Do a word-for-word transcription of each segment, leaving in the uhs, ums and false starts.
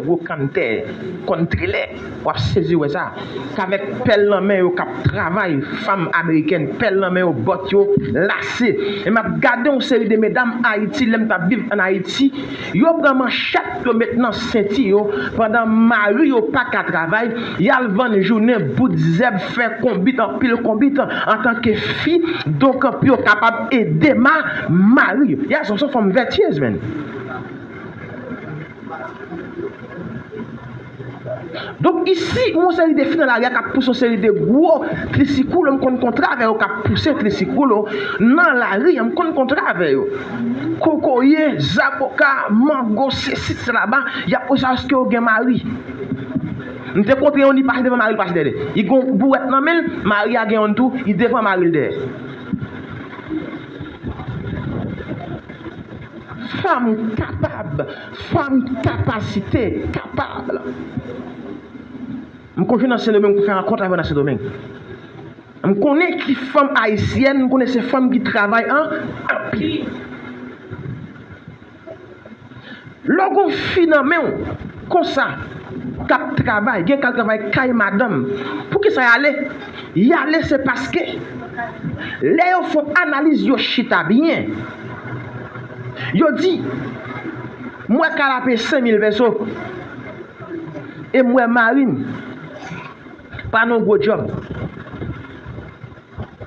gwo kanntè, konn trilè, w ap sezi wè sa. K avèk pèl nan men yo k ap travay, fanm amerikèn, pèl nan men yo, bòt yo lase. E m ap gade yon seri de medam Ayiti, lè m t ap viv ann Ayiti, yo pran manchèt yo met nan senti yo, pandan mari yo pa ka travay, y al vann jounen bout zèb, fè konbit, anpil konbit, antanke fi, donk pou yo kapab ede ma, mari yo. Yas, se yon fanm vètyez, menn. Donk, isi, yon seri de fi nan lari a k ap pouse yon seri de gwo trisikoulo, m konn kontre avè yo k ap pouse trisikoulo nan lari a, m konn kontre avè yo. Kokoye, zaboka, mango, sesi, salaba, y ap pouse èske yo gen mari. M te kontre yon, li pase devan mari, li pase dèyè. Li gen yon bouwèt nan men l, mari a gen yonn tou, li devan mari l dèyè. Fanm kapab, fanm kapasite, kapab. M konn jwenn nan Sendomeng pou fè rankont avè nan Sendomeng. M konnen ki fanm ayisyèn, m konnen se fanm ki travay an anpil. Lè w gen yon fi nan men w konsa, k ap travay, gen k al travay kay madanm, poukisa y ale? Y ale se paske lè yo fè yon analiz, yo chita byen, yo di, m wè kay la peye senk mil pèso, e m wè mari m pa nan yon gwo djòb.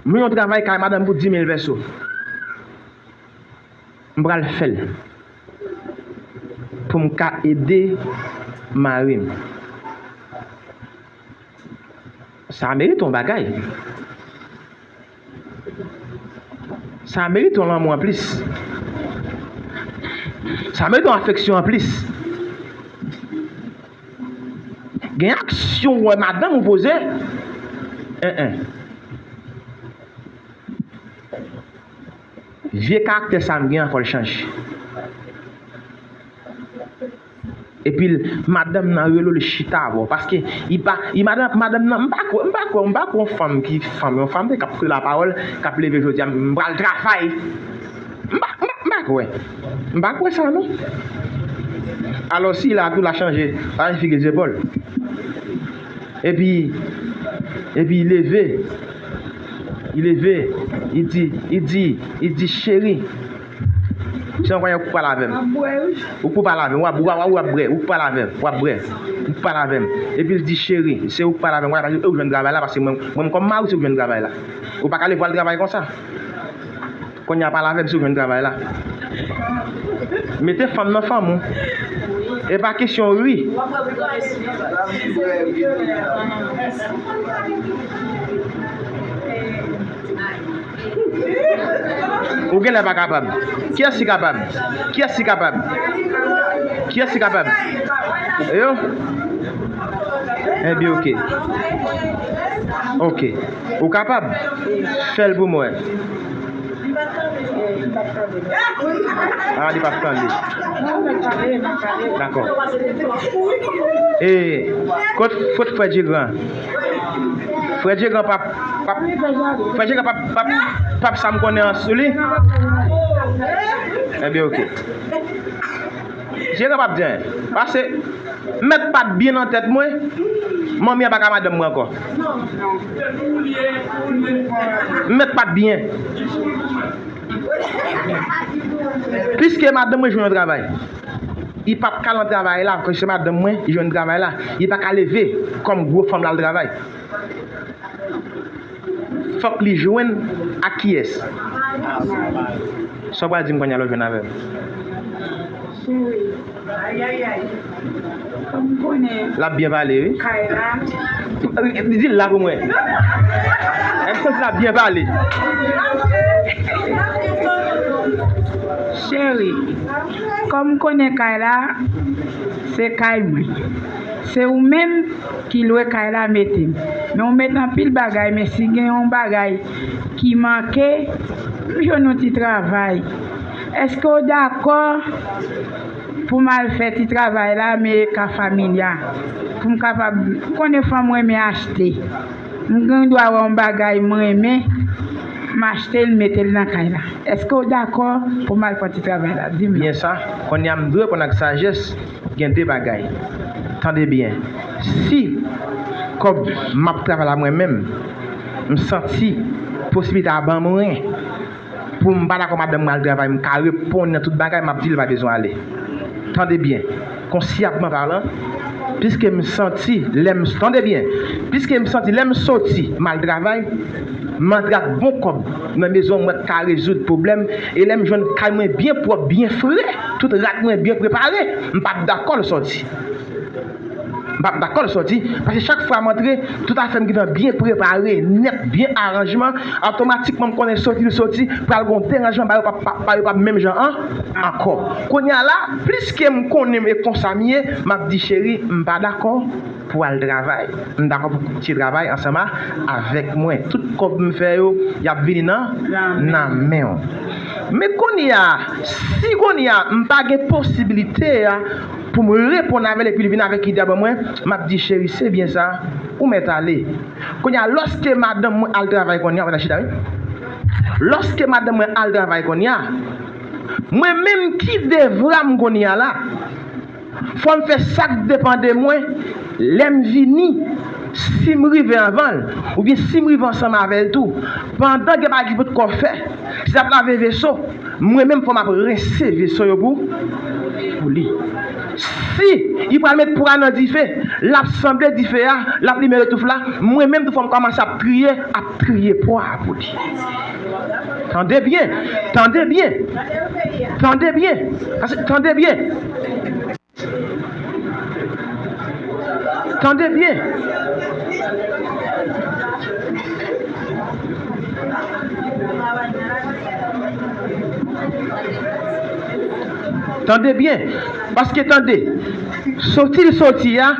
M yon travay kay madanm pou dis mil pèso. M pral fè l pou m ka ede mari m. Sa merite yon bagay. Sa merite yon lanmou anplis. Sa merite yon afeksyon anplis. Gen aksyon w wè madanm ou poze. En, en. Vye karaktè sa m gen an, fò l chanje. Epi l, madanm nan rele w, li chita avè w. Paske li pa, li madanm, madanm nan, m pa kwè, m pa kwè, m pa kwè yon fanm ki, fanm, yon fanm k ap pran lapawòl, k ap leve jodi a, m pral travay. M pa, m pa, m pa kwè. M pa kwè sa non. Alò si la tou, l a chanje, pa yon figi zepòl. Epi, epi li leve. Li leve, li di, li di, li di, cheri, se yon kònye ou k pale avè m. Ou k pale avè m, w ap, w ap, w ap bwè, ou k pale avè m, w ap bwè, ou k pale avè m. Epi l di, cheri, se ou k pale avè m, w ap, ou jwenn travay la, paske mwen, mwen kòm mari, se ou k jwenn travay la. Ou pa ka leve al travay konsa. Kounye a pale avè m si w jwenn travay la. Mete fanm nan fanm ou. E pa kesyon ri. Ou genlè pa kapab. Kiyès ki kapab? Kiyès ki kapab? Kiyès ki kapab? Yo? Ebyen, oke. Oke. Ou kapab? Fè l pou mwen. Ah, li p ap tande. Dakò. E, kot, kot frè Djegran? Frè Djegran p ap, p ap, frè Djegran p ap, p ap, p ap sa m konnen an sou li? Ebyen, oke. Djegran p ap di anyen. Pase, m mèt pa t byen nan tèt mwen, manmi an pa ka madanm mwen ankò. M mèt pa t byen. Piske madanm mwen jwenn yon travay, li p ap ka nan travay la, piske madanm mwen jwenn travay la, li pa ka leve kòm gwo fanm la al travay. Fòk li jwenn ak kiyès? Sa w pral di m kounye a lè w jwenn avè m? Cheri, kòm m konnen l ap byen pale, wi. Kay la. Di l la pou mwen. M santi l ap byen pale. Cheri, kòm m konnen kay la, se kay mwen. Se ou menm ki lwe kay la mete m. Men ou mete anpil bagay, men si gen yon bagay ki manke, m jwenn yon ti travay. Èske w dakò pou m al fè ti travay la, men e ka familya? Pou m kapab, ou konnen fanm renmen achte. M gen dwa wè yon bagay m renmen, M achte l, m mete l nan kay la. Èske w dakò pou m al pran ti travay la? Di m non. Byen sa, kounye a m dwe reponn ak sajès, gen de bagay. Tande byen. Si kòb m ap travay la mwen menm, m santi posiblite a ban mwen pou m pa dakò madanm mwen al travay, m ka reponn nan tout bagay, m ap di l pa bezwen ale. Tande byen. Konsyabman palan, piske m santi lè m, tande byen, piske m santi lè m soti, m al travay, m antre ak bon kòb nan mezon mwen k ka rezoud pwoblèm, e lè m jwenn kay mwen byen pwòp, byen fre, tout rad mwen byen prepare, m p ap dakò l soti. M p ap dakò l soti, paske chak fwa m antre, tout afè m gentan byen prepare, nèt, byen aranjman, otomatikman m konnen soti l soti, pral gen yon deranjman, bagay yo p ap, p ap, bagay yo p ap menm jan an ankò. Kounye a la, pliske m konnen m e konsa m ye, m ap di, cheri, m pa dakò pou al travay. M dakò pou w kontinye travay ansanm a, avèk mwen. Tout kòb m fè yo, y ap vini nan, nan men w. Men kounye a, si kounye a, m pa gen posiblite a pou m reponn avè l epi l vin avèk ide a ban mwen, m ap di, cheri, se byen sa, ou mèt ale. Kounye a, lòske madanm mwen al travay kounye a, w ap chita, wi. Lòske madanm mwen al travay kounye a, mwen menm ki devwa m kounye a la, fò m fè sa k depann de mwen lè m vini, si m rive anvan l, oubyen si m rive ansanm avè l tou, pandan gen bagay ki potko fè, si l ap lave veso, mwen menm fò m ap rense veso yo pou, pou li. Si li pral met pwa nan dife, l ap sanble dife a, l ap limen retouf la, mwen menm tou fò m kòmanse ap triye, ap triye pwa a pou li. Tande byen, tande byen, tande byen, tande byen. Tande byen. Tande byen. Paske tande, soti l soti a,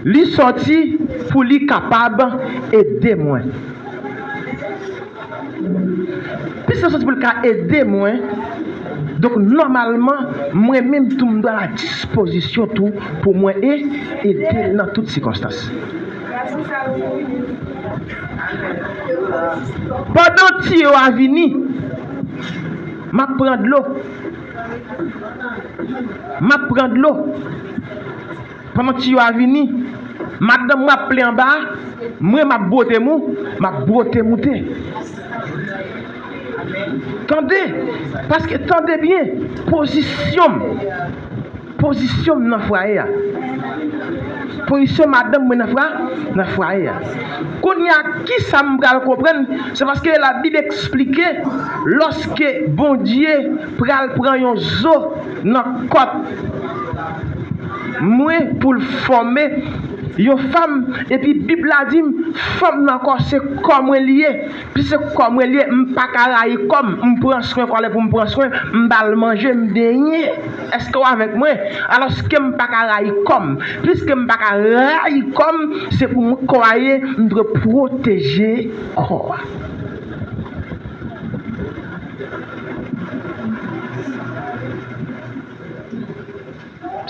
li soti pou li kapab ede mwen. Piske l soti pou l ka ede mwen, donk, nòmalman, mwen menm tou, m dwe a la dispozisyon tou pou mwen e, ede l nan tout sikonstans. Pandan tiyo a vini, m ap pran dlo. M ap pran dlo. Pandan tiyo a vini, madanm mwen ap plen anba a, mwen m ap bwote mou, m ap bwote moute. Tande, paske tande byen, pozisyon m, pozisyon m nan fwaye a. Pozisyon madanm mwen nan fwa, nan fwaye a. Kounye a, kisa m pral konprann? Se paske Labib eksplike, lòske Bondye pral pran yon zo nan kòt mwen pou l fòme yon fanm, epi Bib la di m, fanm nan ankò se kò mwen li ye. Piske kò mwen li ye, m pa ka rayi kò m, m pran swen kò a lè pou m pran swen, m ba l manje, m benyen. Èske w avèk mwen? Alòske m pa ka rayi kò m. Piske m pa ka rayi kò m, se pou mwen kò a ye, m dwe pwoteje kò a.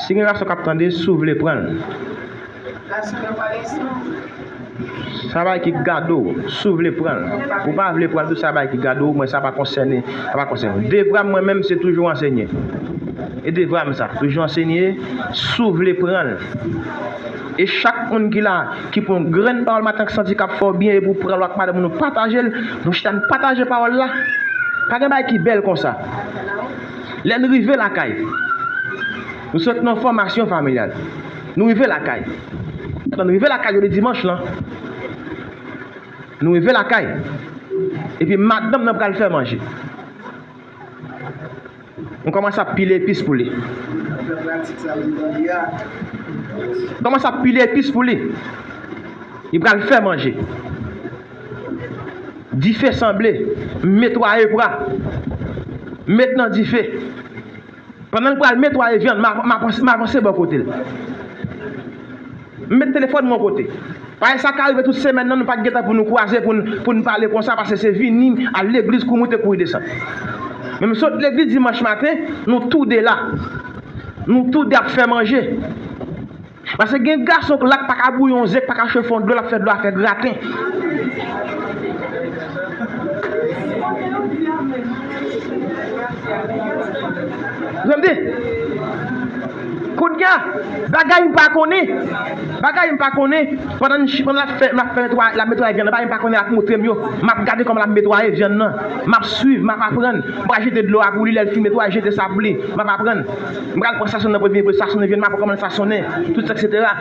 Si gen gason k ap tande, si w vle pran l. Sa bagay ki gade w, si w vle pran l. Ou pa vle pran l tou, sa bagay ki gade w, mwen sa pa konsène, sa pa konsène w. Devwa m mwen menm se toujou ansenye. E devwa m sa, toujou ansenye, si w vle pran l. E chak moun ki la, ki pran yon grenn pawòl maten k santi k ap fè w byen, epi w pran l w ak madanm ou, nou pataje l, nou chita n pataje pawòl la. Pa gen bagay ki bèl konsa. Lè n rive lakay, nou sot nan fòmasyon familyal. Nou rive lakay. Tan nou rive lakay jodi dimanch lan. Nou rive lakay. Epi madanm nan pral fè manje. Nou kòmanse ap pile epis pou li. Kòmanse ap pile epis pou li. Li pral fè manje. Dife sanble, m netwaye pwa, m met nan dife. Pandan l pral netwaye vyann, m a-, m avanse, m avanse bò kote l. M met telefòn m yon kote. Paske sa ka rive tout semèn nan, nou pa t gen tan pou nou kwaze, pou n, pou n pale konsa, paske se vini, al legliz, kouri moute, kouri desann. Men m sot legliz dimanch maten, nou toude la. Nou toude ap fè manje. Paske gen gason k la k pa ka bouyi yon ze, k pa ka chofon dlo, l ap fè dlo a fè graten. Tande? Kounye a, bagay m pa konnen, bagay m pa konnen, pandan n chi-, pandan l ap fè, l ap fè netway-, l ap netwaye vyann nan, bagay m pa konnen, l ap montre m yo, m ap gade kòman l ap netwaye vyann nan, m ap swiv, m ap aprann, m pral jete dlo a pou li, lè l fin netwaye, jete sa pou li, m ap aprann. M pral pran sasonn nan pou l vin, pou l sasonnen vyann, m ap aprann kòman l sasonnen, tout sa, et cetera.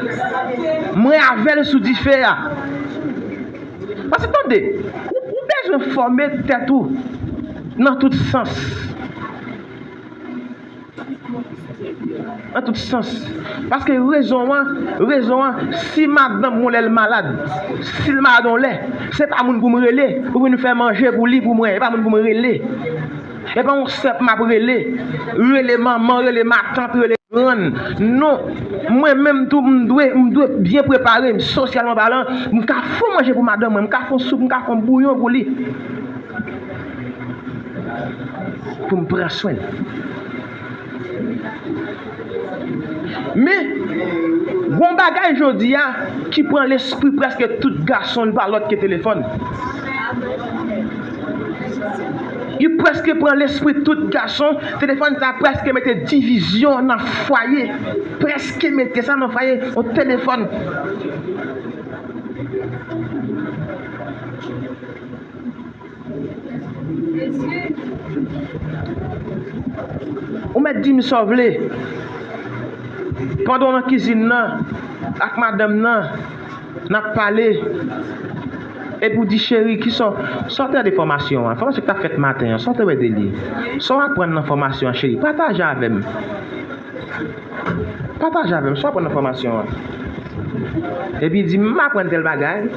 Mwen avè l sou dife a. Paske tande, ou, ou bezwen fòme tèt ou nan tout sans. Nan tout sans. Paske rezon an, rezon an, si madanm mwen lè l malad, si l malad yon lè, se pa moun pou m rele, pou vin fè manje pou li, pou mwen, e pa moun pou m rele. E pa yon sè m ap rele, rele manman, rele matant, rele grann. Non, mwen menm tou, m dwe, m dwe byen prepare m, sosyalman palan, m ka fè yon manje pou madanm mwen, m ka fè yon soup, m ka fè yon bouyon pou li. Pou m pran swen l. Men, gon bagay jodi a ki pran lespri prèske tout gason, li pa lòt ke telefòn. Li prèske pran lespri tout gason, telefòn sa prèske mete divizyon nan fwaye. Prèske mete sa nan fwaye, yon telefòn. Ou mèt di m sa w vle. Pandan w nan kizin nan ak madanm nan, n ap pale. Epi w di, cheri, kisa w, sa w te de fòmasyon an? Fòmasyon ki t ap fèt maten an, sa w te wè de li? Sa w aprann nan fòmasyon an, cheri? Pataje avè m. Pataje avè m, sa w aprann nan fòmasyon an? Epi di, m aprann tèl bagay.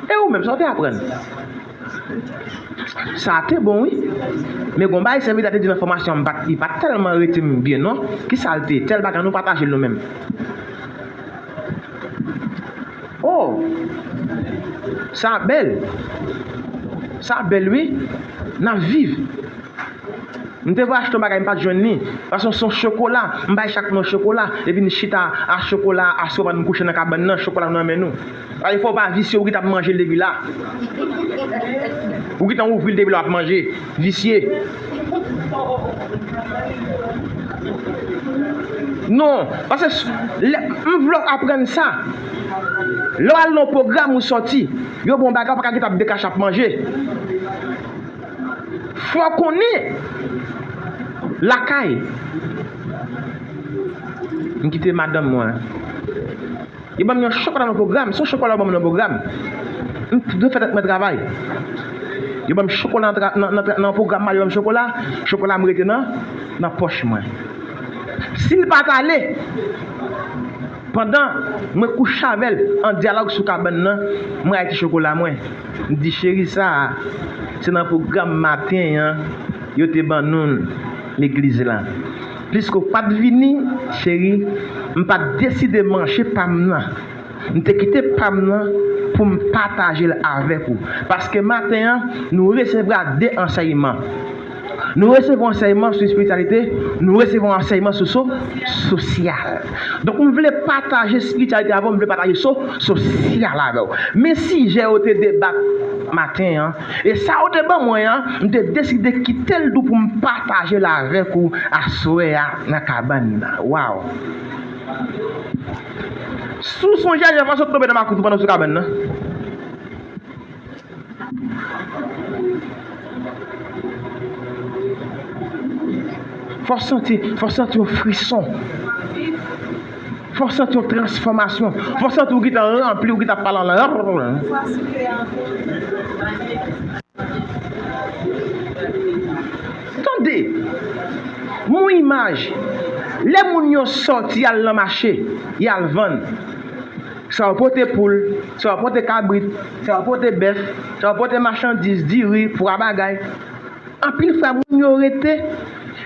E ou menm, sa w te aprann? Sa a te bon, wi. Men gon bagay sèvitè a te di nan fòmasyon an, m pa t, li pa t tèlman rete m byen, non. Kisa l te? Tèl bagay, nou pataje l nou menm. Oh! Sa bèl. Sa bèl, wi. N ap viv. M te vle achte yon bagay, m pa t jwenn li. Paske se yon chokola. M bay chak moun yon chokola. Epi n chita a chokola, aswè pandan n kouche nan kabann nan, chokola nan men nou. Paske fò w pa visye, ou gentan ap manje l depi la. Ou gentan ouvri l depi la w ap manje. Visye. Non, paske s-, lè, m vle w aprann sa. Lè w al nan yon pwogram ou sòti, yo ba w yon bagay, ou pa ka gentan ap dekache ap manje. Fò w konnen lakay. M kite madanm mwen. Yo ban m yon chokola nan pwogram. Se yon chokola yo ban m nan pwogram. M dwe fè tèt mwen travay. Yo ban m chokola nan tra-, nan, nan tra-, nan pwogram mwen, yo ban m chokola. Chokola m rete nan, nan pòch mwen. Si l pa t ale, pandan mwen kouche avè l an dyalòg sou kabann nan, mwen ay ti chokola mwen. M di, cheri, sa a, se nan pwogram maten an, yo te ban nou l, legliz la. Pliske w pa t vini, cheri, m pa t deside manje pa m nan. M te kite pa m nan pou m pataje l avèk ou. Paske maten an, nou resevwa de ansèyman. Nou resevwa ansèyman sou espirityalite, nou resevwa ansèyman sou so-, sosyal. Donk, m vle pataje espirityalite avè w, m vle pataje so-, sosyal avè w. Men sijè yo te debat maten an, e sa yo te ban mwen an, m te deside kite l tou pou m pataje l avèk ou aswè a nan kabann nan. Waw! Si w sonje a, jan fason w tonbe nan makout ou pandan w sou kabann nan. Fò w santi, fò w santi yon frison. Fò w santi yon transfòmasyon. Fò w santi w gentan ranpli, w gentan ap pale an lang. Tande, m yon imaj. Lè moun yo sòti, y al nan mache, y al vann. Sa yo pote poul, sa yo pote kabrit, sa yo pote bèf, sa yo pote machandiz, diri, pwa, bagay. Anpil fwa, moun yo rete,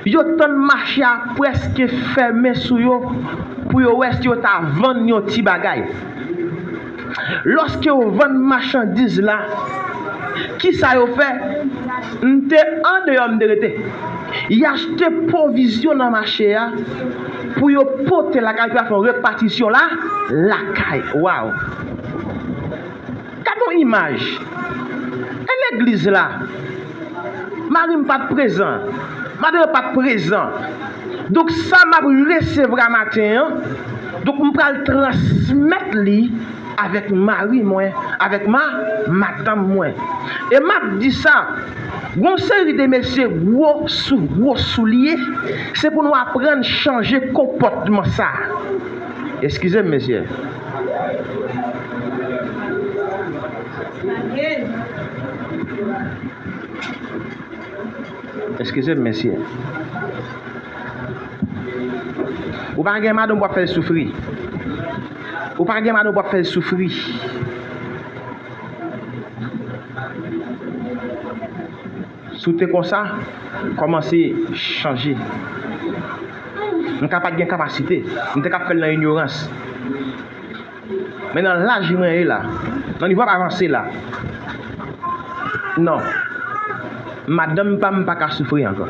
yo tann mache a prèske fèmen sou yo pou yo wè si yo ta vann yon ti bagay. Lòske yo vann machandiz la, kisa yo fè? M te andeyò, m te rete. Y achte pwovizyon nan mache a pou yo pote lakay, pou y a fè yon repatisyon la, lakay. Waw! Gade yon imaj. E legliz la? Mari m pa t prezan. Madanm pa t prezan. Donk, sa m ap resevwa maten an, donk, m pral transmèt li avèk mari mwen, avèk ma, madanm mwen. E m ap di sa, gon seri de mesye gwo sou gwo soulye, se pou nou aprann chanje konpòtman sa. Eskize m, mesye. Eskize m, mesye. Ou pa gen madanm w ap fè l soufri. Ou pa gen madanm w ap fè l soufri. Si w te konsa, kòmanse chanje. M ka pa t gen kapasite. M te ka ap fè l nan inyorans. Men nan laj mwen ye la, nan nivo m ap avanse la, non. Madanm pa m pa ka soufri ankò.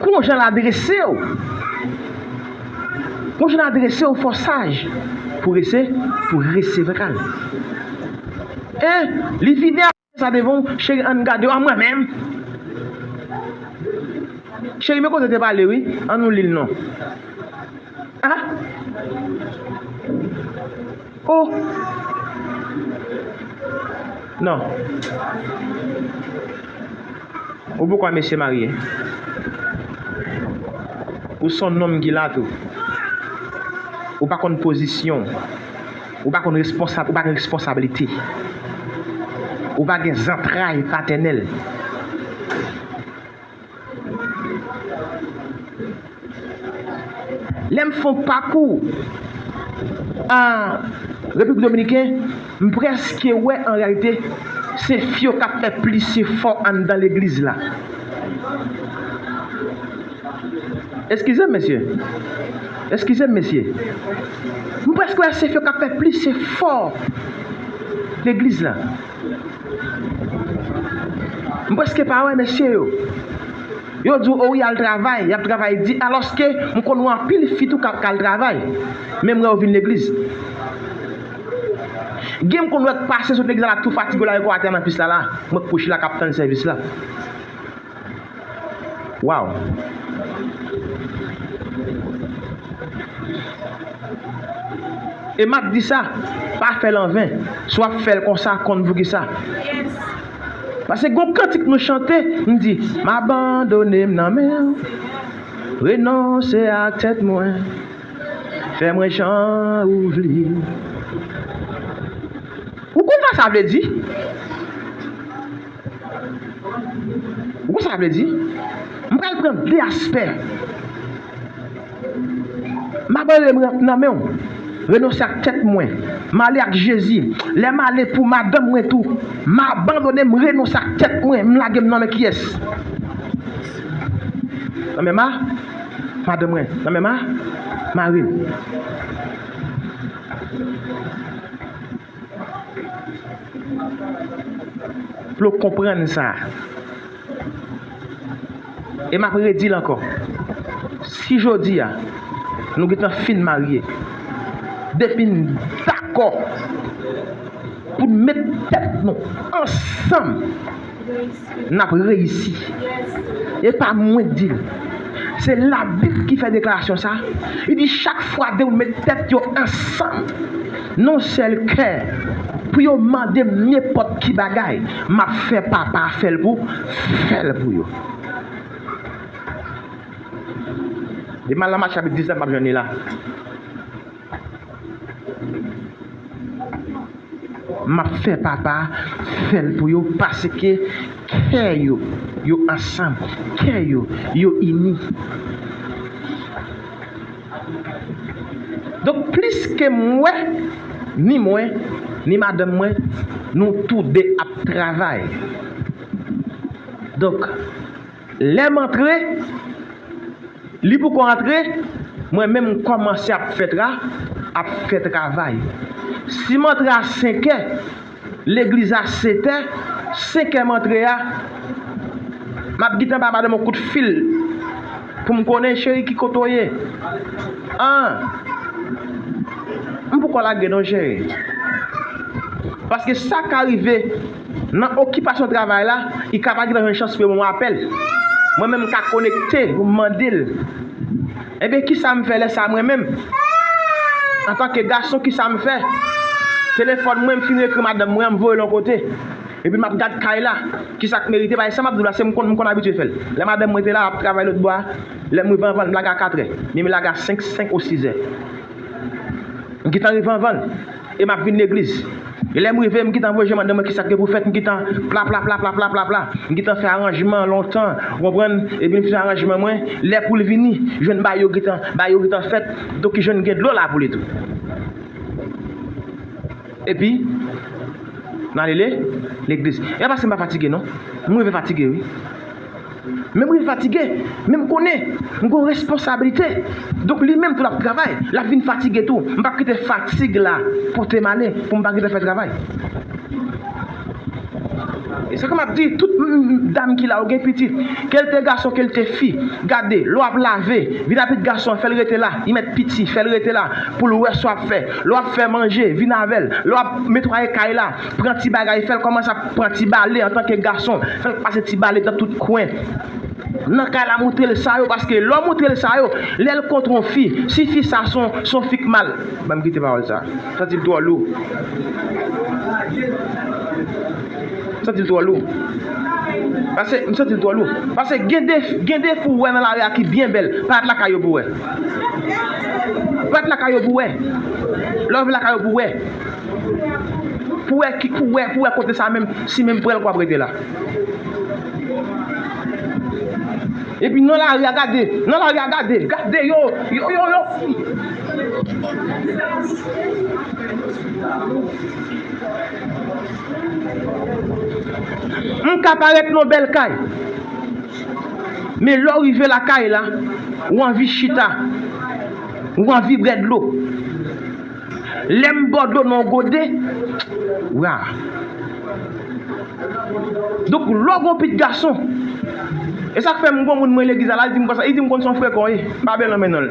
Konjan l adrese w? Konjan l adrese w, fò saj pou rese, pou resevwa l. E li vide sa devan w, cheri, ann gade w, a mwen menm. Cheri, men kote te pale, wi. Ann nou li l non. Ah! Oh! Non. Ou poukwa mesye marye? Ou se yon nonm ki la tou. Ou pa konn pozisyon w. Ou pa konn responsab, ou pa gen responsablite. Ou pa gen zantray patènèl. Lè m fè yon pakou an Repiblik Dominiken, m prèske wè an reyalite se fi yo k ap fè plis efò anndan legliz la. Eskize m, mesye. Eskize m, mesye. M prèske wè se fi yo k ap fè plis efò legliz la. M prèske pa wè mesye yo. Yo di w, o wi, al travay, y ap travay di, alòske m konn wè anpil fi tou k ap, k al travay, men m wè yo vin legliz. Gen m konn wè k pase sot legliz la, tou fatige la, yo atè nan pis la, la, mwen k kouche la, k ap tann sèvis la. Waw! E m ap di sa, pa fè l anven. Si w ap fè l konsa, konn poukisa. Paske gon kantik nou chante, m di, m abandone m nan men w, renonse ak tèt mwen, fè mwen jan ou vle. Ou konn sa sa vle di? Ou konn sa sa vle di? M pral pran de aspè. M abandone m nan men w. Renonse ak tèt mwen. M ale ak Jezi. Lè m ale pou madanm mwen tou, m abandone m, renonse ak tèt mwen. M lage m nan men kiyès? Nan men ma, madanm mwen. Nan men ma, mari m. Pou yo konprann sa. E m ap redi l ankò. Si jodi a, nou gentan fin marye, depi n dakò pou n met tèt nou ansanm, n ap reyisi. E pa mwen k di l. Se Labib ki fè deklarasyon sa. Li di, chak fwa de moun met tèt yo ansanm, nan yon sèl kè, pou yo mande m nenpòt ki bagay, m ap fè Papa a fè l pou, fè l pou yo. Depi m al nan Matye chapit diznèf, m ap jwenn li la. M ap fè Papa a fè l pou yo, paske kè yo, yo ansanm, kè yo, yo ini. Donk, pliske m wè, ni mwen, ni madanm mwen, nou toude ap travay. Donk, lè m antre, li poko antre, mwen menm m kòmanse ap fè tra, ap fè travay. Si m antre a senkè, legliz a setè, senkè m antre a, m ap gentan ba madanm yon kout fil pou m konnen, cheri, ki kote w ye? An, m poko lage non, cheri. Paske sa ka rive, Nan okipasyon travay la, li ka pa gentan jwenn chans pou l ban mwen apèl. Mwen menm, m ka konekte pou m mande l. Ebyen, kisa m fè lè sa a mwen menm? Antanke gason, kisa m fè? Telefòn mwen, m fin ekri madanm mwen an, m voye l yon kote. Epi m ap gad kay la. Kisa k merite? Paske sa m ap di w la, se m konn, m konn abitye fè l. Lè madanm mwen te la, ap travay lòt bò a, lè m rive anvan l, m lage a katrè. Men m lage a senk, senk ou sizè. M gentan rive anvan l. E m ap vin legliz. E lè m rive, m gentan voye jwenn madanm mwen, kisa k gen pou fèt, m gentan pla, pla, pla. M gentan fè aranjman lontan, ou konprann? Epi m fin fè aranjman mwen, lè pou l vini, jwenn bagay yo gentan, bagay yo gentan fèt. Donk, li jwenn gen dlo la pou li tou. Epi, n ale le, legliz. E pa paske m pa fatige, non. M rive fatige, wi. Men m rive fatige, men m konnen, m gen yon responsablite. Donk, li menm tou l ap travay, l ap vin fatige tou. M p ap kite fatig la pote m ale pou m pa gentan fè travay. E sa ke m ap di, tout m, m, dam ki la, ou gen pitit, ke l te gason, ke l te fi, gade, lè w ap lave, vin a pitit gason an, fè l rete la, li mèt piti, fè l rete la, pou l wè sa w ap fè. Lè w ap fè manje, vin avè l. Lè w ap netwaye kay la, pran ti bagay, fè l kòmanse ap pran ti bale antanke gason, fè l pase ti bale nan tout kwen. Nan kay la, montre l sa yo, paske lè w montre l sa yo, lè l kontre yon fi, si fi sa se yon, se yon fi k mal, ban m kite pawòl sa. M santi l twò lou. M santi l twò lou. Paske, m santi l twò lou. Paske gen de, gen de fi w wè nan lari a ki byen bèl, parèt lakay yo pou wè. Parèt lakay yo pou wè. Lè w rive lakay yo pou wè. Pou wè ki, pou wè, pou wè kote sa menm, si menm prè l k ap rete la. Epi nan lari a, gade, nan lari a, gade, gade yo, yo, yo, yo. M ka parèt nan bèl kay, men lè w rive lakay la, ou anvi chita, ou anvi bwè dlo. Lè m ba w dlo nan yon gode, wa. Donk, lè w gon pitit gason, e sa k fè m gon moun mwen legliz la, la, li di m konsa, li di m konn se yon frekan w ye, m pa byen nan men non l.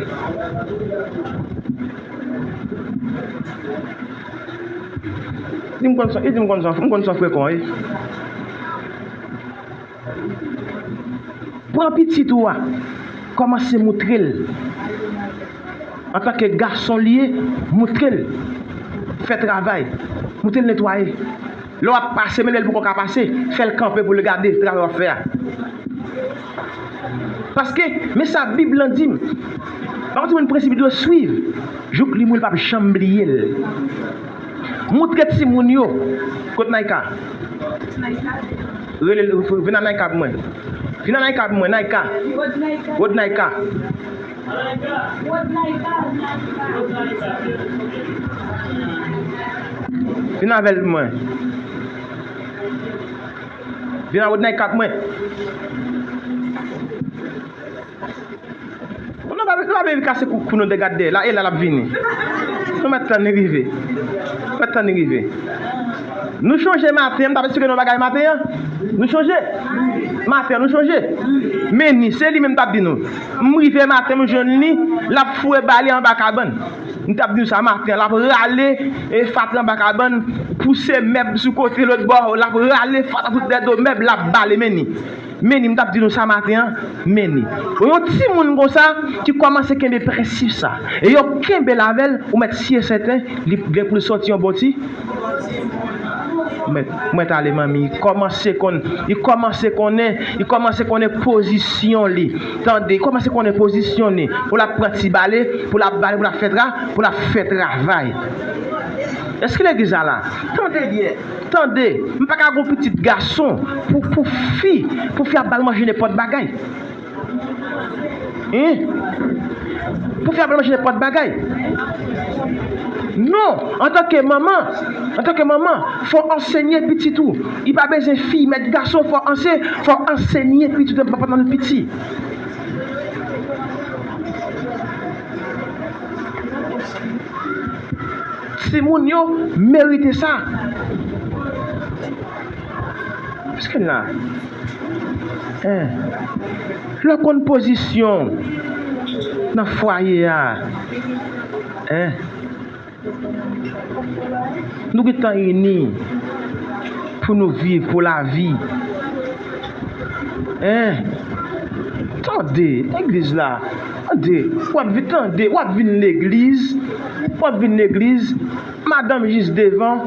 Li di m konn se, li di m konn se, m konn se yon frekan w ye. Pran pitit ou a, kòmanse moutre l. Antanke gason li ye, moutre l fè travay, moutre l netwaye. Lè w ap pase, men lè l poko ka pase, fè l kanpe pou l gade travay w ap fè a. Paske, men sa Bib lan di m, pa yon timoun prensip li dwe swiv, jouk li mouri l p ap janm bliye l. Moutre timoun yo. Kot Naïka? Rele l, vin a Naïka pou mwen. Vin a Naïka pou mwen, Naïka. Rod Naïka. Vin avè l pou mwen. Vin a Rod Naïka pou mwen. Nou pa, nou pa bezwen kase kou, kou nou de gad dèyè la, e la l ap vini. Nou mèt tann li rive. Nou mèt tann li rive. Nou chonje maten an, m t ap eksplike nou bagay maten an. Nou chonje? Maten an, nou chonje? Men ni, se li menm m t ap di nou. M rive maten, m jwenn li, l ap foure bale anba kabann. M t ap di nou sa maten an, l ap rale, e, fatra anba kabann, pouse mèb sou kote lòt bò, l ap rale fatra tout dèyè do mèb, l ap bale, men ni. Men ni, m t ap di nou sa maten an, men ni. Yon timoun konsa ki kòmanse kenbe prensip sa, e yo kenbe l avè l, ou mèt si e sèten, li gen pou l sòti yon bon ti. Mèt, mèt ale, manmi, li kòmanse konn, li kòmanse konnen, li kòmanse konnen pozisyon li. Tande, li kòmanse konnen pozisyon li. Pou l ap pran ti bale, pou l ap bale, pou l ap fè tra, pou l ap fè travay. Èske legliz la la? Tande byen. Tande, m pa ka gon pitit gason pou, pou fi, pou fi ap ba l manje nenpòt bagay. Hein? Pou fi ap ba l manje nenpòt bagay. Non, antanke manman, antanke manman, fò w ansenye pitit ou. Li pa bezwen fi, mèt gason, fò w anse-, fò w ansenye pitit ou depi pandan l piti. Timoun yo merite sa. Èske n la? Hein. Lè w konn pozisyon w nan fwaye a, hein. Nou gentan ini. Pou nou viv, pou lavi. Hein? Tande, legliz la. Tande, w ap vin, tande, w ap vin legliz, w ap vin legliz, madanm jis devan,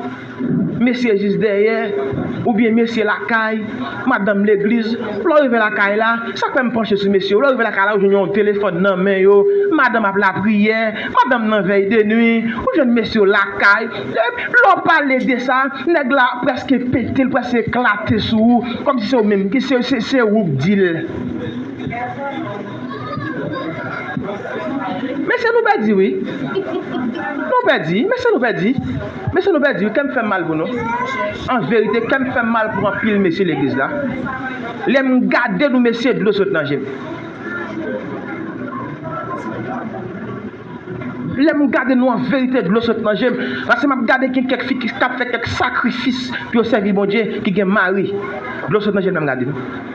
mesye jis dèyè, oubyen mesye lakay, madanm legliz. Lè w rive lakay la, sa k fè m panche sou mesye yo? Lè w rive lakay la, ou jwenn yon telefòn nan men yo, madanm ap lapriyè, madanm nan vèy de nwi, ou jwenn mesye yo lakay. Lè w pale de sa, nèg la prèske pete, l prèske eklate sou ou, kòmsi se ou menm, ki se, se, se ou k di l. Mesye, nou pèdi, wi. Nou pèdi, mesye, nou pèdi. Mesye, nou pèdi, wi. Kè m fè m mal pou nou. An verite, kè m fè m mal pou anpil mesye legliz la. Lè m gade nou, mesye, dlo sot nan je m. Lè m gade nou, an verite, dlo sot nan je m. Paske m ap gade gen kèk fi ki, k ap fè kèk sakrifis pou yo sèvi Bondye, ki gen mari. Dlo sot nan je m lè m gade nou.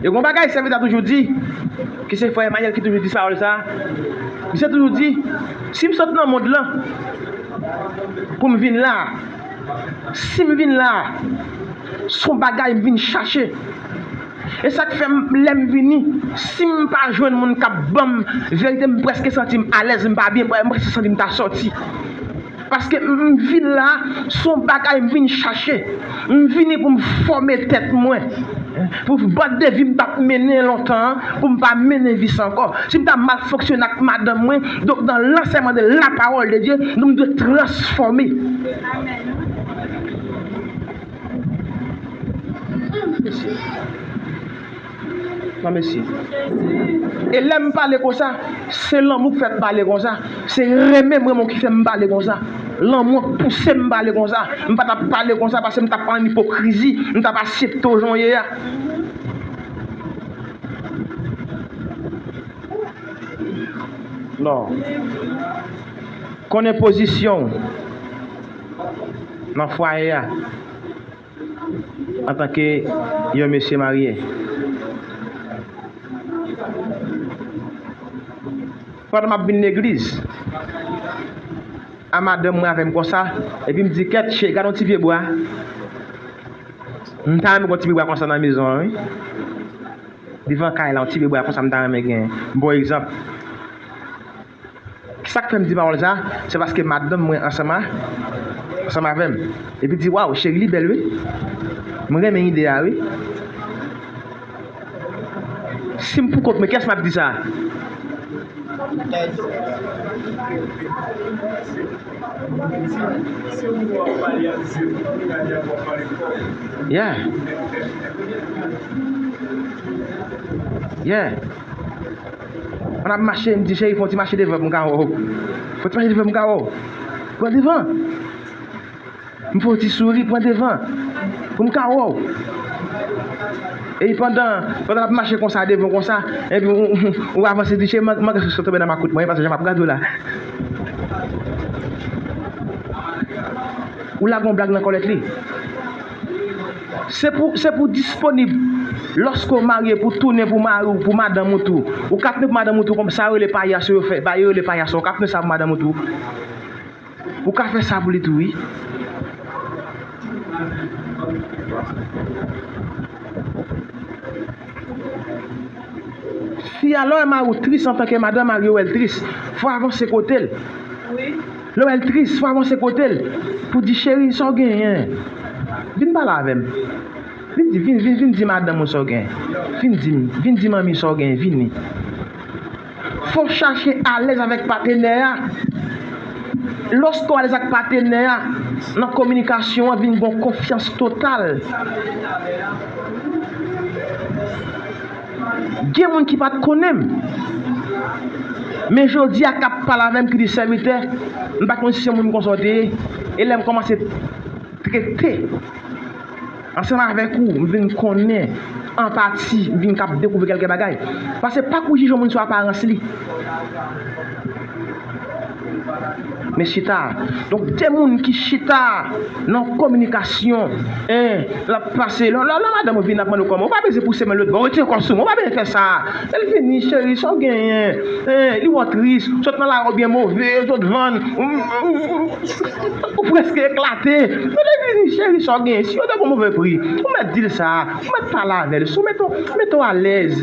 E gon bagay sèvitè a toujou di, ki se frè Emmanuel ki toujou di pawòl sa, misye toujou di, si m sot nan mond lan pou m vin la, si m vin la, se yon bagay m vin chache. E sa k fè m, lè m vini, si m pa jwenn moun k ap ban m verite, m prèske santi m alèz, m pa byen, m prèske santi m ta sòti. Paske m, m vin la, se yon bagay m vin chache. M vini pou m fòme tèt mwen. Pou bòt de vi m t ap mennen lontan an, pou m pa mennen vi sa ankò. Si m ta mal fonksyone ak madanm mwen, donk, dans l'enseignement de la parole de Dieu, nou, m dwe transfòme. Non, mesye. E lè m pale konsa, se lanmou k fè m pale konsa. Se renmen m renmen w ki fè m pale konsa. Lanmou an pouse m pale konsa. M pa t ap pale konsa paske m t ap pran ipokrizi. M t ap aksepte w jan w ye a. Non. Konnen pozisyon w nan fwaye a. Antanke yon mesye marye. Pandan m ap vin legliz, a madanm mwen avè m konsa, epi m di, kèt, cheri, gade yon ti pye bwa. M ta renmen gen yon ti pye bwa konsa nan mezon an, wi. Devan kay la, yon ti pye bwa konsa, m ta renmen gen. M ba w egzanp. Sa k fè m di pawòl sa, se paske madanm mwen ansanm a, ansanm avè m. Epi di, waw, cheri, li bèl, wi. Mwen renmen ide a, wi. Si m pou kont mwen, kiyès m ap di sa? Yeah. Yeah. Pandan n ap mache, m di, cheri, fè yon ti mache devan pou m ka wè w. Fè yon ti mache devan pou m ka wè w. Pran devan. M fè yon ti souri, pran devan. Pou m ka wè w. E pandan, pandan n ap mache konsa, devan konsa, epi ou, ou, ou avanse, di, cheri, man, man, tonbe nan makout mwen, paske jan m ap gade w la. Ou lage yon blag nan kòlèt li. Se pou, se pou disponib. Lòske w marye, pou tounen pou mari w, pou madanm ou tou. Ou ka tounen pou madanm ou tou, kòm sa yo rele payaso yo fè. Ba yo rele payaso, ou ka tounen sa pou madanm ou tou. Ou ka fè sa pou li tou, wi. Fi a, lè w wè mari w tris antanke madanm, mari w wè l tris, fò w avanse kote l. Lè w wè l tris, fò w avanse kote l pou di, cheri, sa w genyen? Vin pale avè m. Vin di, vin, vin, vin di madanm ou sa w genyen. Vin di m, vin di manmi sa w genyen, vini. Fò w chache alèz avèk patenè a. Lòske w alèz ak patenè a, nan kominikasyon an vin gen yon konfyans total. Gen moun ki pa t konnen m. Men jodi a k ap pale avè m ki di, sèvitè, m pa t konn si se yon moun konsa w te ye. E lè m kòmanse trete ansanm avèk ou, m vin konnen anpati, m vin kab dekouvri kèlke bagay. Paske pa kou jije yon moun sou aparans li. Men chita. Donk, de moun ki chita nan kominikasyon, en, l ap pase. Lè, lè, lè madanm ou vin ap mande w kòman, ou pa bezwen pouse men lòt bò, retire kò sou mwen, ou pa bezwen fè sa. Lè l vini, cheri, sa w genyen? En, li wè w tris, sot nan lari w byen move, sot vann, ou, ou, ou, ou prèske eklate. Men lè l vini, cheri, sa w genyen? Si yo te ba w move pri, ou mèt di l sa, ou mèt pale avè l, si w mete w, mete w alèz.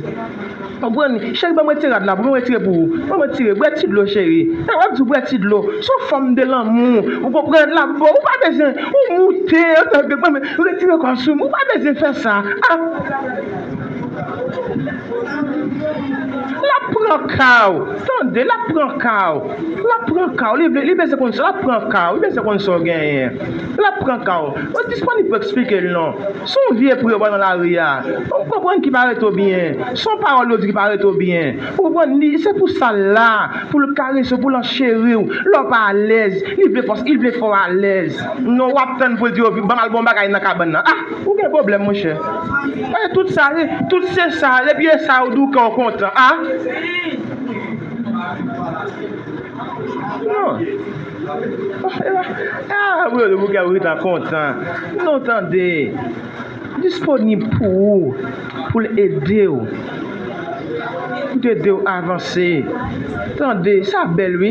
Konprann? Cheri, ban m retire rad la pou mwen, retire pou ou. Ban m retire. Bwè ti dlo, cheri. E, w ap di w bwè ti dlo. Se yon fòm de lanmou. Ou konprann? L ap ba w. Ou pa bezwen. Ou moute. Retire kò sou mwen. Ou pa bezwen fè sa. Ah. L ap pran ka w. Tande, l ap pran ka w. L ap pran ka w. Li vle, li bezwen konn sa. L ap pran ka w. Li bezwen konn sa w genyen. L ap pran ka w. Ou disponib pou eksplike l non. Se yon vye pri yo ba w nan lari a. Ou konprann ki pa rete w byen. Se yon pawòl yo di ki pa rete w byen. Ou konprann li, se pou sa l la, pou l karese w, pou l ancheri w. Lè w pa alèz, li vle fòs, li vle fè w alèz. Non, w ap tann pou l di w, ban m al ba w yon bagay nan kabann nan. Ah, ou gen pwoblèm, monchè. E tout sa, e tout se sa, depi e sa, ou di w kè w kontan. Ah! Non. Ah, bouke, bouke, bouke, kontan. Non, tande. Disponib pou ou, pou l ede w, pou l ede w avanse. Tande, sa bèl, wi.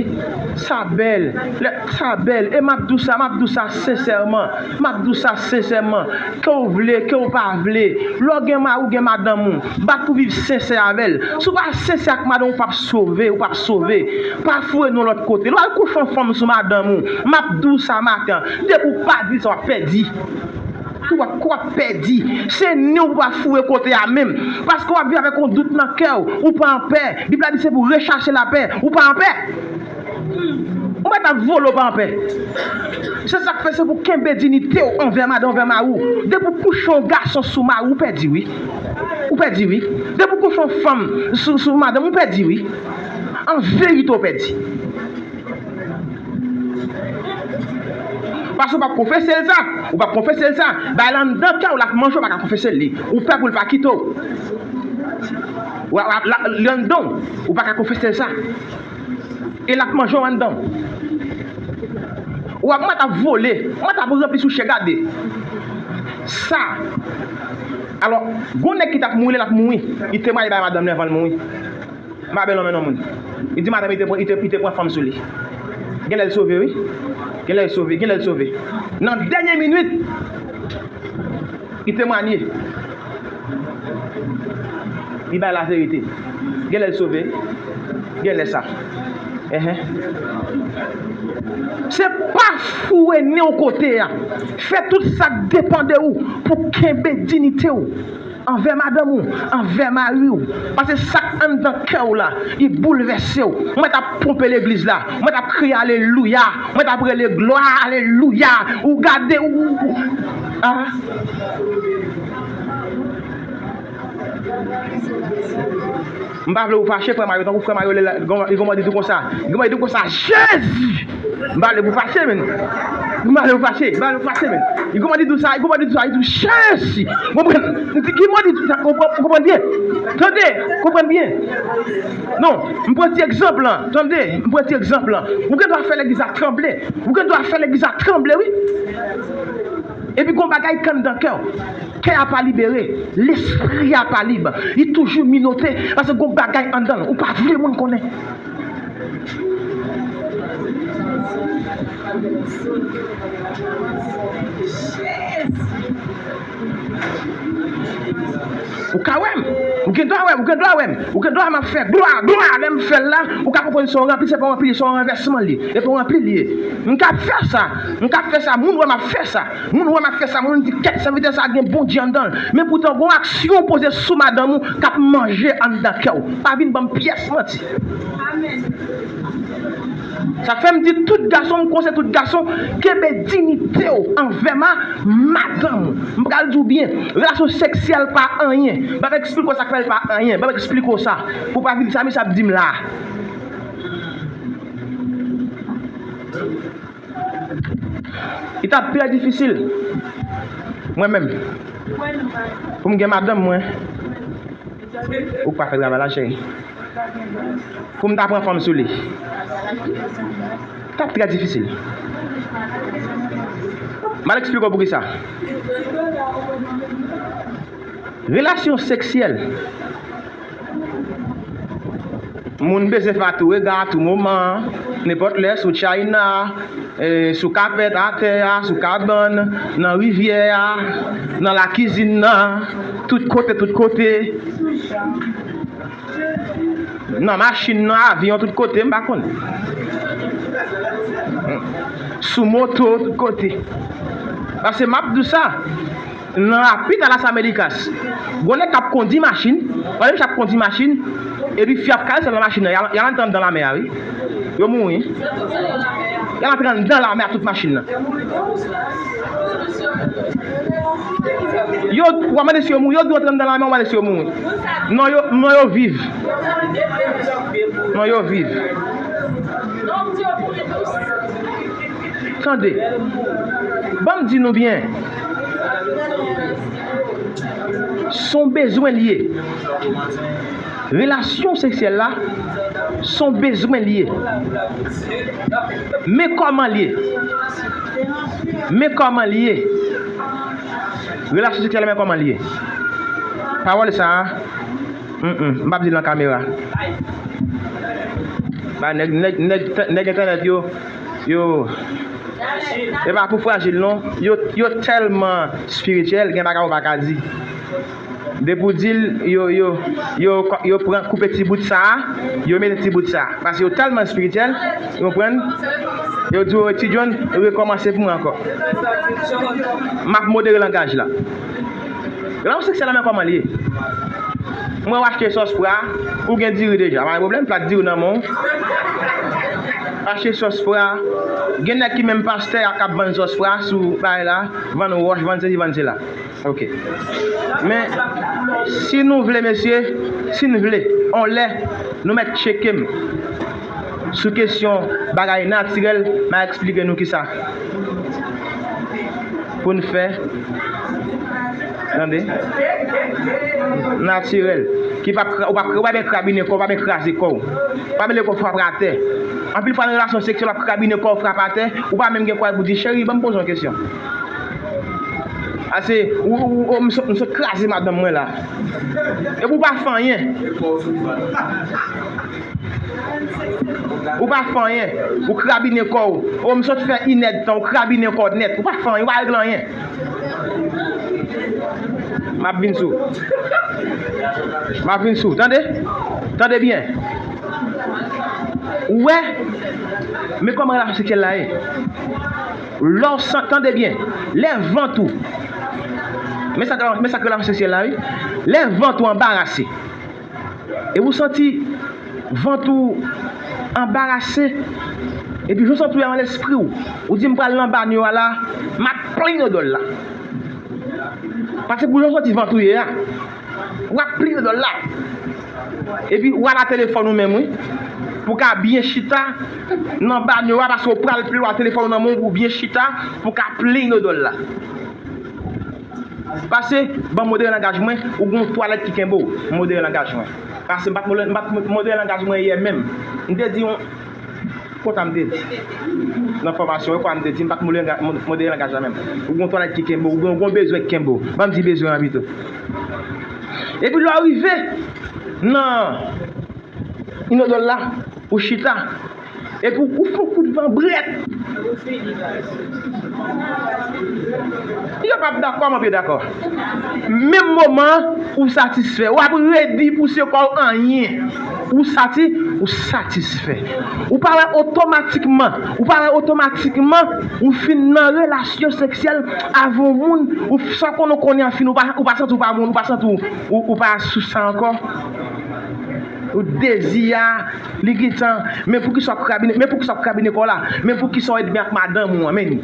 Sa bèl. Lè, sa bèl. E m ap di w sa, m ap di w sa sensèman. M ap di w sa sensèman. Ke w vle, ke w pa vle. Lè w gen mari, w gen madanm ou. Bat pou viv sensè avè l. Si w pa sensè ak madanm ou, w p ap sove, ou p ap sove. Pa foure non lòt kote. Lè w al kouche yon fanm sou madanm ou, m ap di w sa maten an, depi w pa di l sa, w ap pèdi. Ou ap, ou ap pèdi. Se nen w pou w ap foure kote a menm. Paske w ap viv avèk yon dout nan kè w. Ou pa anpè. Bib la di se pou rechache lapè. Ou pa anpè. Ou mèt ap vole, ou pa anpè. Se sa k fè se pou kenbe diyite w anvè madanm, anvè mari w. Depi w kouche yon gason sou mari w, ou pèdi wi. Ou pèdi wi. Depi w kouche yon fanm sou, sou madanm, ou pèdi wi. An verite, ou pèdi. Paske ou p ap konfese l sa. Ou p ap konfese l sa. Bay la anndan kè w, l ap manje, ou pa ka konfese l li. Ou pè pou l pa kite w. Ou, la, la, li anndan w, ou pa ka konfese l sa. E l ap manje w anndan w. Ou ap mèt ap vole, ou mèt ap ranpli sou chè gade. Sa. Alò, gon nèg ki t ap mouri, lè l ap mouri, li temwaye bay madanm li anvan l mouri. M pa byen lonmen non moun. Li di madanm li te pran, li te, li te pran fanm sou li. Genlè l sove, wi. Genlè l sove, genlè l sove. Nan dènye minit, li temwanye. Li bay laverite. Genlè l sove. Genlè sa. Enhen. Se pa foure nen w kote a. Fè tout sa k depann de ou pou kenbe diyite w. Anvè madanm ou, anvè mari w. Paske sa k anndan kè w la, li boulvèse w. Ou mèt ap ponpe legliz la, ou mèt ap kriye alelouya, ou mèt ap rele glwa, alelouya. Ou gade, ou, ou, ou, ah. M pa vle ou fache, frè Mario, tankou frè Mario, li la, li gon, li gon mande di konsa. Li gon mande di konsa, Jezi! M pa vle pou fache, men. M pa vle pou fache, m pa vle pou fache, men. Li gon mande di sa, li gon mande di sa, li di, Jezi! Konprann? Li di, ki mande di sa, konprann, konprann byen. Tande, konprann byen. Non, m pran ti egzanp lan, tande, m pran ti egzanp lan. Ou gen dwa fè legliz la tranble. Ou gen dwa fè legliz la tranble, wi. Epi gon bagay k anndan kè w. Kè a pa libere, lespri a pa lib. Li toujou minote, paske gon bagay anndan l. Ou pa vle moun konnen. Ou ka wè m. Ou gen dwa wè m, ou gen dwa wè m. Ou gen dwa wè m ap fè glwa, glwa, lè m fè l la, ou ka konprann se yon ranpli, se pa yon ranpli, se yon ranvèsman li ye. E pa yon ranpli li ye. M ka fè sa, m ka fè sa, moun wè m ap fè sa. Moun wè m ap fè sa, moun di kèt sèvitè sa gen Bondye anndan l. Men poutan gon aksyon w poze sou madanm ou k ap manje anndan kè w. Pa vin ban m pyès manti. Sa k fè m di tout gason, m konseye tout gason, kenbe diyite w anvè ma, madanm ou. M pral di w byen, relasyon seksyèl pa anyen. M p ap eksplike w sa k fè l pa anyen. M p ap eksplike w sa. Pou w pa vin sa, misye ap di m la. Li t ap pi difisil. Mwen menm. Pou m gen madanm mwen. Ou pa fè travay la, cheri. Pou m ta pran fanm sou li. T ap trè difisil. M al eksplike w poukisa. Relasyon seksyèl. Moun bezwen fè a tou rega, a tou moman, nenpòt lè, sou tchayna, e, sou kapèt, atè a, sou kabann, nan rivyè a, nan lakizin nan, tout kote, tout kote. Nan machin, nan avyon, tout kote, m pa konn. Sou moto, tout kote. Paske m ap di w sa, nan Rapita Las Américas, gon nèg k ap kondi machin, pandan misye ap kondi machin, epi fi ap karese l nan machin nan, y al, y al antre anndan lamè a, wi. Yo mouri. Y al antre anndan lamè a tout machin nan. Yo, w ap mande si yo mouri, yo di w antre anndan lamè, w ap mande si yo mouri. Non, yo, non, yo viv. Non, yo viv. Tande. Ban m di nou byen. S on bezwen l ye. Relasyon seksyèl la, s on bezwen l ye. Men kòman l ye. Men kòman l ye. Relasyon seksyèl la, men kòman l ye. Pawòl sa a, mm, mm, m p ap di l nan kamera. Ba nèg, nèg, nèg, nèg entènèt yo, yo, e pa pou frajil non. Yo, yo tèlman espirityèl, gen bagay ou pa ka di. Depi w di l, yo, yo, yo, yo pran, koupe ti bout sa a, yo mete ti bout sa a. Paske yo tèlman espirityèl, ou konprann? Yo di w, "Ti John, rekòmanse pou mwen ankò." M ap modere langaj la. Relasyon seksyèl la, men kòman l ye. Mwen, w achte sòs pra, ou gen diri deja. Pa gen pwoblèm, plat diri nan men w. Achte sòs pra. Gen nèg ki menm pastè a k ap vann sòs pra sou bagay la, vann wòch, vann sesi, vann sela. Ok. Men, si nou vle, mesye, si n vle, on lè, nou mèt tcheke m sou kesyon bagay natirèl, m a eksplike nou kisa pou n fè. Tande? Natirèl. Ki p ap kra-, ou p ap, ou pa byen krabinen kò w, ou pa byen kraze kò w. Ou pa byen leve kò w frape atè. Anpil fwa nan relasyon seksyèl, w ap krabinen kò w, frape atè, ou pa menm gen kouraj pou di, "Cheri, ban m poze w yon kesyon." Ase, ou, ou, ou, m sot, m sot kraze madanm mwen la. Epi ou pa fè anyen. Ou pa fè anyen. Ou krabinen kò w. Ou m sot fè inèdtan, ou krabinen kò w nèt. Ou pa fè anyen, ou pa regle anyen. M ap vin sou. M ap vin sou. Tande? Tande byen. Ou wè? Men kòman relasyon seksyèl la ye. Lè w san-, tande byen. Lè vant ou. Men sa k, men sa k relasyon seksyèl la, wi. Lè vant ou anbarase. E ou santi vant ou anbarase, epi jan w santi w nan lespri w, ou di, "M pral nan banyo a la, m ap plen inodòl la." Paske pou jan w santi vant ou ye a, w ap plen inodòl la. Epi w ala telefòn ou menm, wi, pou w ka byen chita nan banyo a, paske w pral plen, w ala telefòn ou nan men w pou w byen chita, pou w ka plen inodòl la. Pase, ban m modere langaj mwen, ou gon twalèt ki kenbe w, modere langaj mwen. Pase, m pa t modere, m pa t modere langaj mwen yè menm. M te di yon, konsa m te di. Nan fòmasyon, yo kwa m te di, m pa t modere, modere langaj la menm. Ou gon twalèt ki kenbe w, ou gon, gon bezwen ki kenbe w. Ban m di bezwen an pito. Epi lè w rive nan inodòl la, ou chita. Epi ou, ou fè yon kout van brèt. Yo p ap dakò, m ap yo dakò. Menm moman, ou satisfè. W ap redi pou se kò w anyen. Ou sati, ou satisfè. Ou pa wè otomatikman, ou pa wè otomatikman, ou fin nan relasyon seksyèl avè yon moun, ou sa w konnen w konnen an fin, ou pa, ou pa santi w pa bon, ou pa santi w, ou, ou pa sou sa ankò. Ou dezi a, li gentan, men poukisa w ap krabinen, men poukisa w ap krabinen kò w la, men poukisa w enmi ak madanm ou an, men ni.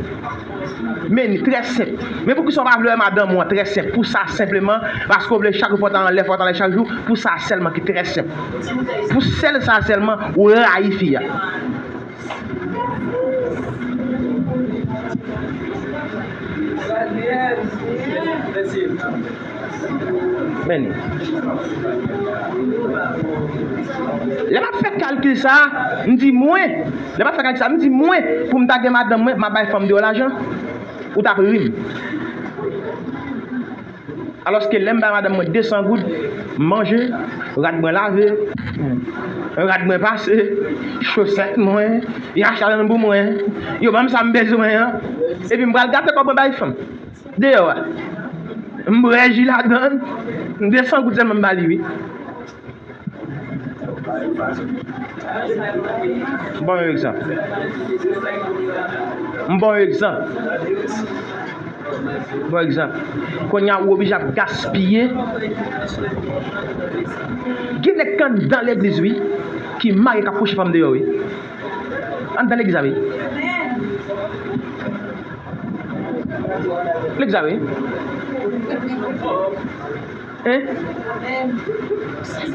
Men ni, trè senp. Men poukisa w pa vle wè madanm ou an, trè senp. Pou sa senpleman, paske w vle chak jou fò w ta anlè, fò w ta anlè chak jou, pou sa sèlman ki trè senp. Pou sèl sa sèlman, ou rayi fi a. Men ni. Lè m ap fè kalkil sa a, m di mwen, lè m ap fè kalkil sa a, m di mwen, pou m ta gen madanm mwen, m ap bay fanm deyò lajan, ou t ap ri m. Alòske lè m bay madanm mwen de san goud, m manje, rad mwen lave, rad mwen pase, chosèt mwen, y achte ladann pou mwen, yo ban m sa m bezwen an, epi m pral gate kòb mwen bay fanm deyò a. M bwè ji ladann, de san goud sèlman m ba li, wi. M ba w yon egzanp. M ba w yon egzanp. M ba w egzanp. Kounye a, ou oblije ap gaspiye. Gen nèg ki anndan legliz, wi, ki marye k ap kouche fanm deyò, wi. Anndan legliz la, wi. Legliz la, wi. Hein?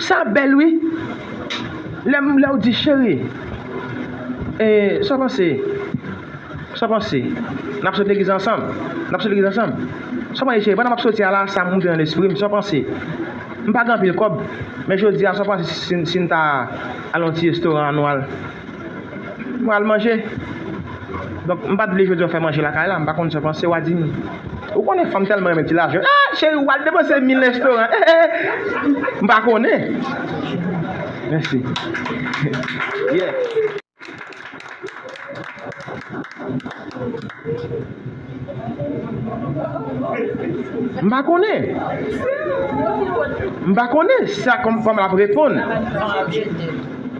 Sa bèl, wi. Lè m, lè w di, cheri, eh, sa w panse? Sa w panse? N ap sot legliz ansanm? N ap sot legliz ansanm? Sa w panse, cheri? Pandan m ap soti a la, sa monte nan lespri m. Sa w panse? M pa gen anpil kòb, men jodi a, sa w panse si, si n ta al yon ti restoran, nou al, nou al manje? Donk, m pa t vle jodi a w fè manje lakay la, m pa konn sa w panse, w a di m. Ou konnen fanm tèlman renmen ti lajan. Ah, cheri, w al depanse mil nan restoran. Eh, eh, eh. M pa konnen. Mèsi. Yeah. M pa konnen. M pa konnen sa kòm, kòman l ap reponn. M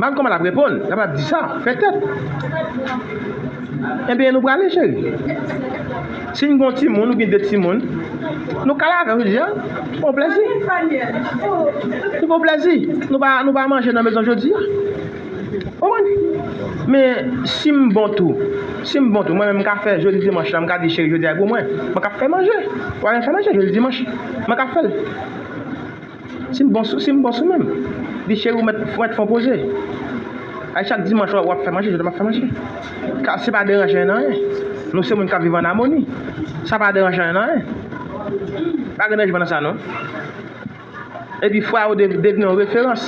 pa konn kòman l ap reponn. L ap ap di sa, fè tèt. Ebyen, nou prale, cheri. Si n gen yon timoun, ou gen de timoun, nou ka lave jodi a. Bon plèzi. Nou bon plèzi. Nou pa, nou pa manje nan mezon jodi a. Konprann? Men si m bon tou, si m bon tou, mwen menm m ka fè jodi dimanch la, m ka di cheri jodi a pou mwen. Mwen k ap fè manje. Ou pa menm fè manje jodi dimanch. Mwen k ap fè l. Si m bon sou, si m bon sou menm. Di cheri ou mèt, ou mèt fè yon poze. Ay chak dimanch w ap fè manje, jodi a m ap fè manje. Ka, se pa deranje anyen nan anyen. Nou se moun k ap viv an amoni. Sa pa deranje anyen nan anyen. Pa gen danje nan sa non. Epi frè a yo de-, devni yon referans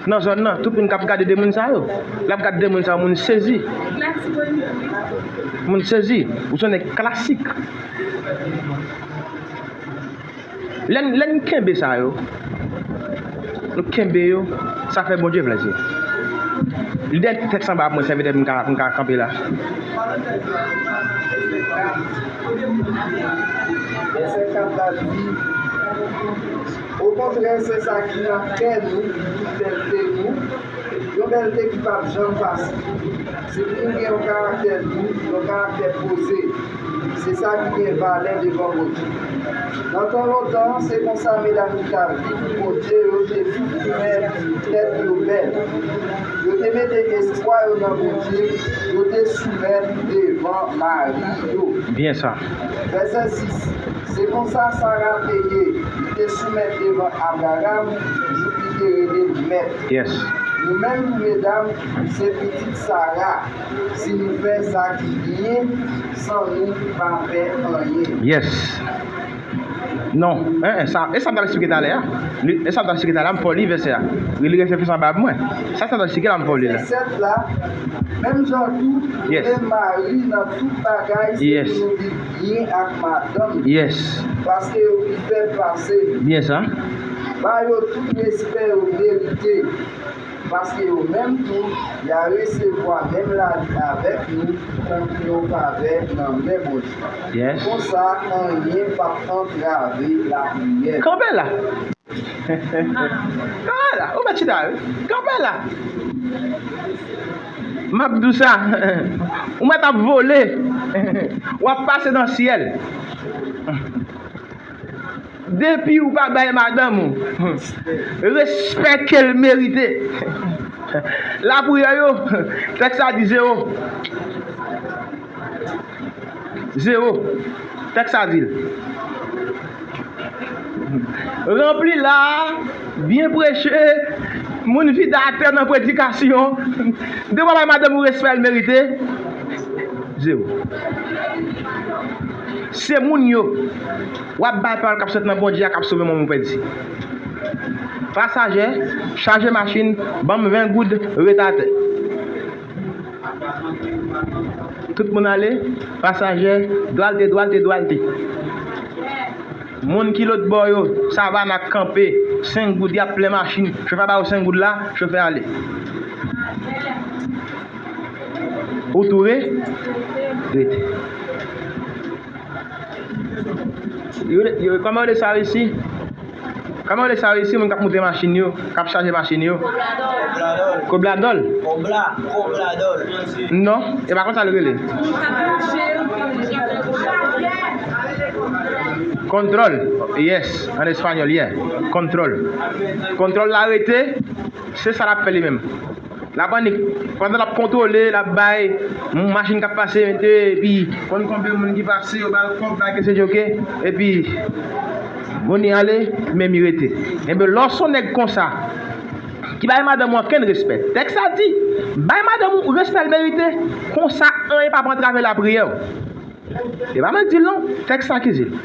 nan zòn nan. Tout moun k ap gade de moun sa yo, l ap gade de moun sa yo, moun sezi. Moun sezi. Ou se yon nèg klasik. Lè n, lè n kenbe sa yo, nou kenbe yo, sa fè Bondye plèzi. Lidè tèks anba ap mwen sèvitè m ka, m ka kanpe la. Vèsè kat la di, okontrè, se sa ki nan kè nou, ki bèlte nou, yon bèlte ki p ap janm pase. Se pou nou gen yon karaktè dou, yon karaktè poze. Se sa ki gen valè devan Bondye. Nan tan lontan, se konsa medam ki t ap viv pou Bondye yo te fin fè tèt yo bèl. Yo te mete espwa yo nan Bondye, yo te soumèt devan mari yo. Byen sa. Vèsè sis. Se konsa Sara te ye, li te soumèt devan Abraram, jouk li te rele mèt. Yes. Nou menm tou medam, se pitit Sara, si nou fè sa ki byen, san nou pa pè anyen. Yes. Non. Hein, hein, sa, e sa m t ap eksplike talè a. Li, e sa m t ap eksplike talè a, m fè w li vèsè a. Li, li reflechi anba mwen. Sa, sa m t ap eksplike la, m fè w li la. Vèsè sèt la, menm jan tou, yes, renmen mari nan tout bagay, se, yes, pou nou viv byen ak madanm. Yes. Paske yo pi fèb pase nou. Byen sa. Ba yo tout respè yo merite. Paske yo menm tou, y a resevwa menm lavi avèk nou tankou yon favè nan men Bondye. Yes. Konsa, anyen p ap antrave lapriyè. Kanpe la. Kanpe la. Ou mèt chita, wi. Kanpe la. M ap di w sa. Ou mèt ap vole. W ap pase nan syèl. Depi ou pa bay madanm ou respè ke l merite, lapriyè yo, tèks la di zewo. Zewo. Tèks la di l. Ranpli la, byen preche, moun vide atè nan predikasyon. Depi w pa bay madanm ou respè l merite, zewo. Se moun yo. W ap bay pawòl k ap sot nan Bondye a k ap sove manman w pèdi. Pasaje, chaje machin, ban m ven goud, ret atè. Tout moun ale, pasaje, dwalte, dwalte, dwalte. Moun ki lòt bò yo, Savannah kanpe, senk goud, y ap plen machin. Chofè ba yo senk goud la, chofè ale. Ou tou re-, rete. Yo, yo, kòman yo rele sa isi? Kòman yo rele sa isi, moun k ap moute machin yo, k ap chaje machin yo? Kobladòl. Kobla, kobladòl. Non, e pa konsa l rele. Kontwòl. Yes, an espanyòl, yeah. Kontwòl. Kontwòl la rete, se sa l ap fè li menm. Lapanik, pandan l ap kontwole, l ap bay moun machin k ap pase, mete, epi konn konbyen moun ki pase, yo ba l kòb, ba l ke se djoke, epi moun li ale, men mi rete. Enben, lè w se yon nèg konsa, ki bay madanm ou ankenn respè, tèks la di, bay madanm ou respè l merite, konsa, anyen p ap antrave lapriyè w. E pa mwen k di l non, tèks la ki di l.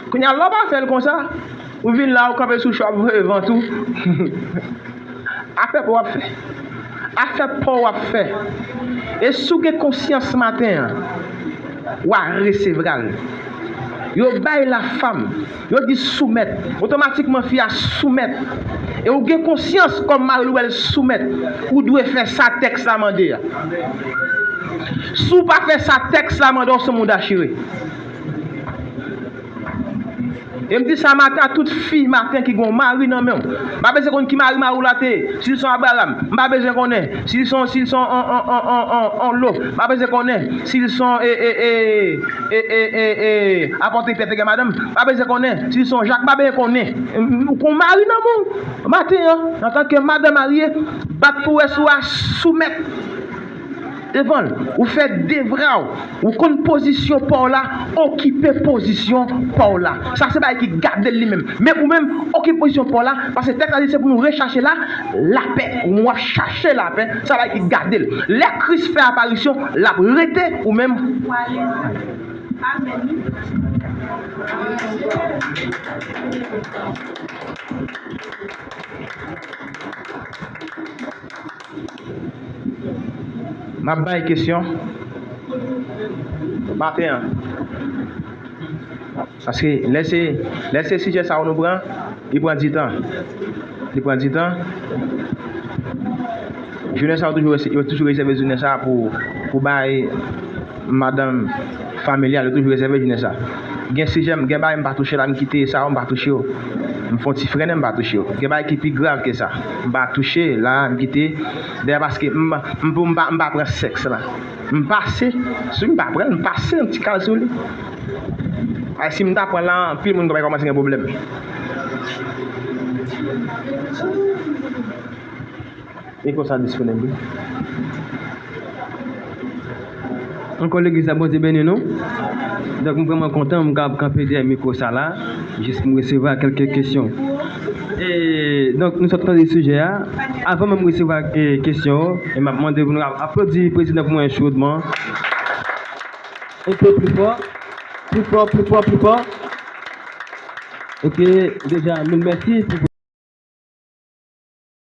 Kounye a, lè w pa fè l konsa, ou vin la, ou kanpe sou cho, ap voye vant ou. Afè pa w w ap fè. Afè pa w w ap fè. E si w gen konsyans maten an, w a resevra l. Yo bay lafam, yo di soumèt. Otomatikman, fi a soumèt. E ou gen konsyans kòm mari l wè l soumèt. Ou dwe fè sa tèks la mande a. Si w pa fè sa tèks la mande w, se yon moun dachire. E m di sa maten a tout fi maten ki gen yon mari nan men w. M pa bezwen konn ki mari mari w la te ye. Si l se yon Abraram, m pa bezwen konnen. Si l se yon, si l se yon, on, on, on, on, on Lo, m pa bezwen konnen. Si l se yon, e, e, e, e, e, e, e, Apòt Pyè te gen madanm, m pa bezwen konnen. Si l se yon Jak, m pa bezwen konnen. M, m, ou gen yon mari nan men w. Maten an, antanke madan marye, bat pou w wè si w a soumèt devan l. Ou fè devwa w. Ou konn pozisyon pa w la, okipe pozisyon pa w la. Sa se bagay ki gade l li menm. Men ou menm, okipe pozisyon pa w la, paske tèks la di se pou nou rechache la, lapè. Ou w ap chache lapè, sa bagay ki gade l. Lè Kris fè aparisyon, l ap rete, ou menm. Amèn. M ap bay kesyon maten an. Paske lè se, lè se sijè sa yo nou pran, li pran ditan. Li pran ditan. Jounen sa yo toujou, yo toujou rezève jounen sa pou, pou bay madanm familyal, yo toujou rezève jounen sa. Gen sijè, gen bagay m pa touche la, m kite sa yo, m pa touche yo. M fè yon ti frennen, m pa touche yo. Gen bagay ki pi grav ke sa. M pa touche la, m kite. Dayè paske m, m, m, m pa, m pa pran sèks la. M pase, si m pa pran l, m pase yon ti kal sou li. Ay, si m ta pran l la, anpil moun konprann kòmanse gen pwoblèm. Mikwo sa disponib, wi. Ankò legliz la, Bondye beni nou. Donk, m vrèman kontan, m kapab kanpe dèyè mikwo sa la, jis pou m resevwa kèlke kesyon. E, donk, nou sot tande sijè a. Avan menm resevwa, e, kesyon yo, e m ap mande pou nou ap-, aplodi prezidan pou mwen chodman. Un peu plus fort, plus fort, plus fort, plus fort. Ok, deja, mil mèsi pou